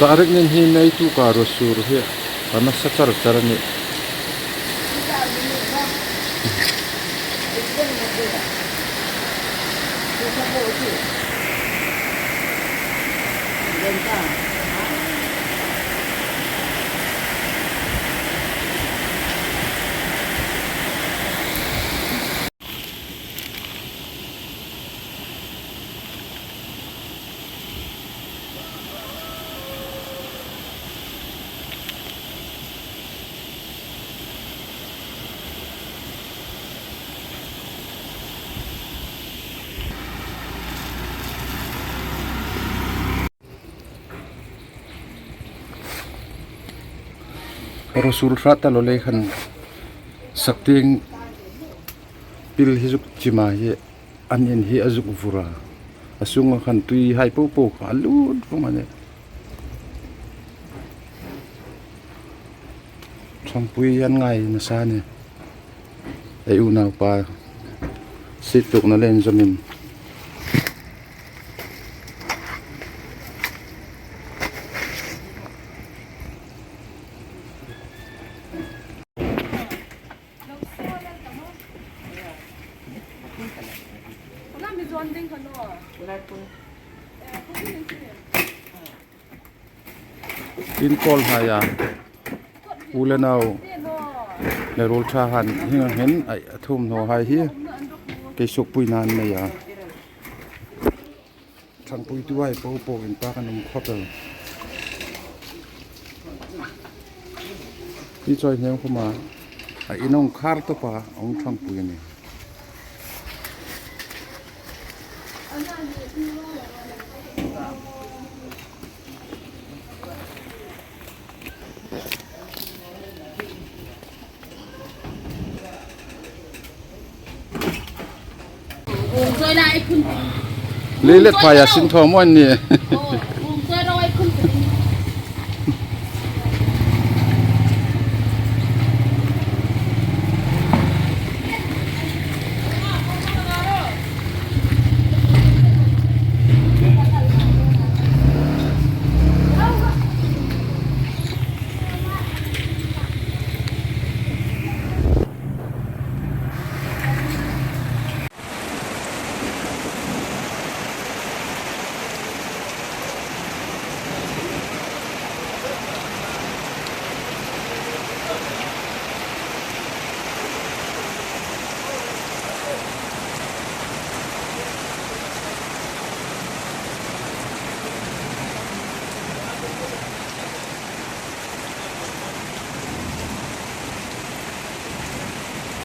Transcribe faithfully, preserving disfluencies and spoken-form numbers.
Tarik hni hi May tuka ruosur hi a nasa char char a nih. Ruosur hrat ta lo lei khan saktieng pil hi zuk chima hi an in hi a zuk vur a. A sunga khan tuihai po po kha a lut vawng a nih. Thangpui an ngai nasa a nih. Ei unaupa sit tukna le inzawmin. Inkawl hnaia u le nau le ruol ṭha han hieng ang hin a thum naw hai hi kei sukpuina an nei a. Thangpuituhai po po inpak an um khawp el. Hi chawi hnem khawma a in hung khar tawpa a hung thangpui a nih. Leilet phaia sin thaw maw an ni.